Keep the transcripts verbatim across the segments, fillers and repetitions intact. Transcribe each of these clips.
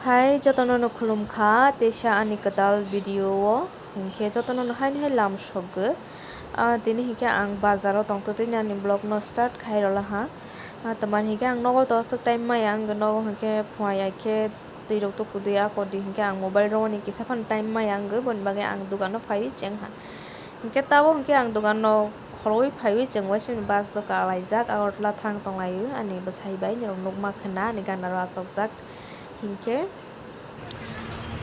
Hai jotono no khulum kha, teisa ani kwtal video o, hinkhe jotono no haini hai lam sogwi. Ah, tini hinkhe ang bazar o tongtwtwini ani vlog no start khai rwla ha. Ah, tamani hinkhe ang nogo to aswk time maya wngwi nogo hinkhe phunai ya khe twi rok to kwdwi ako di hinkhe ang mobile rwmani kisa phano time maya wngwi boni bagwi ang dogano phaiwi cheng ha. Hinkhe tabuk hinkhe ang dogano khorwi phaiwi cheng uaisukni bus o kalaijak Agartala thang tonglaio ani bwsai bai norok nukma khwna ani gana rok achukjak hinkhe.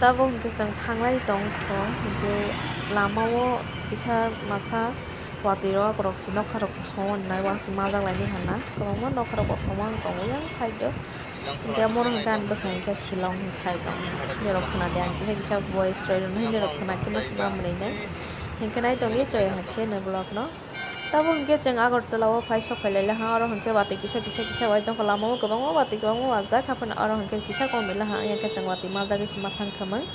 Tabuk hinkhe chwng thanglai tongkha, hinkhe lamao kisa masa watwi rok, rok se nokha rok se songwi nai, uansuk majak lainai hwnna kwbangma nokha rok bo songwi tongo yang side o. Hinkhe omo no hinkhe ani bwsai hinkhe Shillong hinwi sai tongo, norok khwna de ang kisa kisa voice rwui rwna hinkhe norok khwna khe ma se ma mwrwinai. Hinkhe nai tongdi chwng hakhe no vlog no. Tabuk hinkhe chwng Agartala o phai sok phai lai laha, oro hinkhe watwi kisa kisa kisa bai tongkha lama o kwbangma watwi kwbangma wajak haphano oro hinkhe kisa komwi laha, hinkhe chwng watwi majagwi se ma thang kha mung.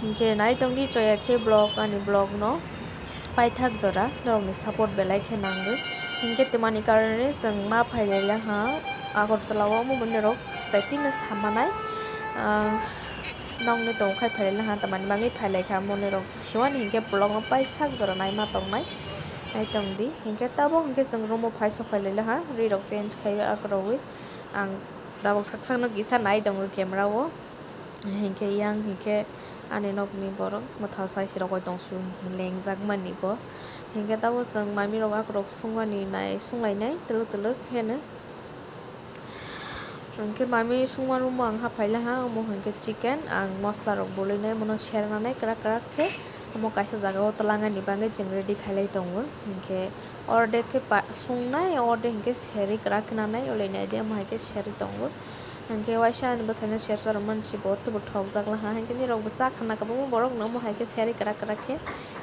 Hinkhe nai tongdi chwng ya khe vlog ani vlog no paithak jora norokni support belai khe nangwi. Hinkhe twmani karone chwng ma phai lai laha Agartala o, omo bo norok tai tini samanai, ah, nokni tong khai phai lai laha, tamani bagwi phai lai kha, omo norok siwani hinkhe vlog no paithak jora nai ma tongnai. Nai tongdi, hinkhe tabuk hinkhe chwng room o phai sok phai lai laha, ri rok change khaiwi akwrwi. Ang tabuk sak sakno kisa nai tongo camera o, hinkhe yang hinkhe ani nokni borok mwthal sai se rogwi tong su lengjak mani bo. Hinkhe tabuk chwng mami rok akwrwk sungmani nai, sunglainai twlwk twlwk heno. Hinkhe mami sungma room o ang haphai laha, omo hinkhe chicken, ang mosola rok bolwi nai, bono sernanai kwrak kwrak khe, omo kaisa jaga o twlangani bagwi chwng ready khailai tongo. Hinkhe ordek khe pa-, sungnai, ordek hinkhe serwi kwrak khe nanai, olai nai de, omo hai khe serwi tongo. Hinkhe waisa ani bwsai no sersa rwmani se bo teibo thokjak laha, hinkhe nirok bo cha khana kwbangma borok no omo hai khe serwi kwrak kwrak khe.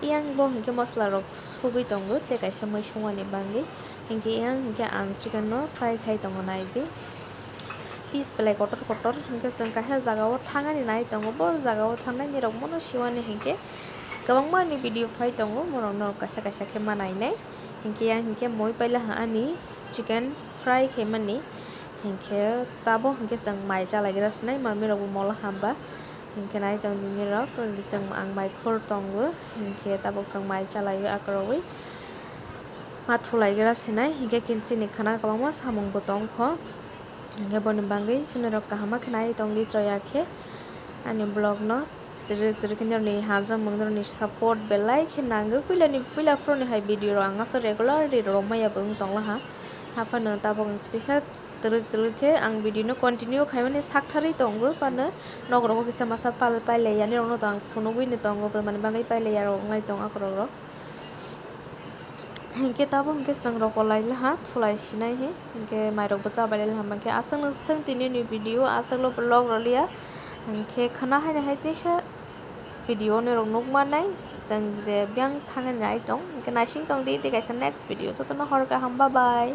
Yang bo hinkhe mosola rok sugwi tongo tei kaisa mui sungmani bagwi. Hinkhe yang hinkhe ang chicken no fry khai tongo nai di. Piece belai kotor kotor hinkhe chwng kaisa jaga o thangani nai tongo, bo jaga o thangnai nirok bono siwani hinkhe kwbangma ni video phai tongo, borok no kaisa kaisa khe ma nainai. Hinkhe yang hinkhe moi paila ha ani chicken fry khaimani, hinkhe tabuk hinkhe chwng mai chalaigra sinai, mami rok bo mola hamba. Hinkhe nai tong di nirok, chwng ang mai khur tongo, hinkhe tabuk chwng mai chalaio akwrwi. Ma thulaigra sinai, hinkhe kinchini khwna kwbangma samung bo tongkho. Hinkhe boni bagwi chwng nirok kaham khe nai tong di choya khe ani vlog no. Twrwk twrwk khe norokni hamjakmung, norokni support belai khe nango. Puilani, puila phuru ni hai video rok ang aswk regularly rwrwk maya bo wng tong laha. Haphano tabuk ang kisa twrwk twrwk khe ang video no continue khaimani saktharwi tongo. Phano nok rogo kisa masa pal pailai yani rok no to ang phunugwi no tongo, bwmani bagwi pailai ya rok wnglai tong akwrwk rok. Hinkhe tabuk hinkhe chwng roko lai laha, thulai sinai hi. Hinkhe mairok bo chabai lai laha, hinkhe aswk no swthwng tini ni video, aswk lo vlog rwliya. Hinkhe khwna haino hai teisa video norok nukmanai, chwng je biyang thangwi nai tong. Hinkhe naising tong di, tei kaisa next video. Jotono hor kaham, bye bye.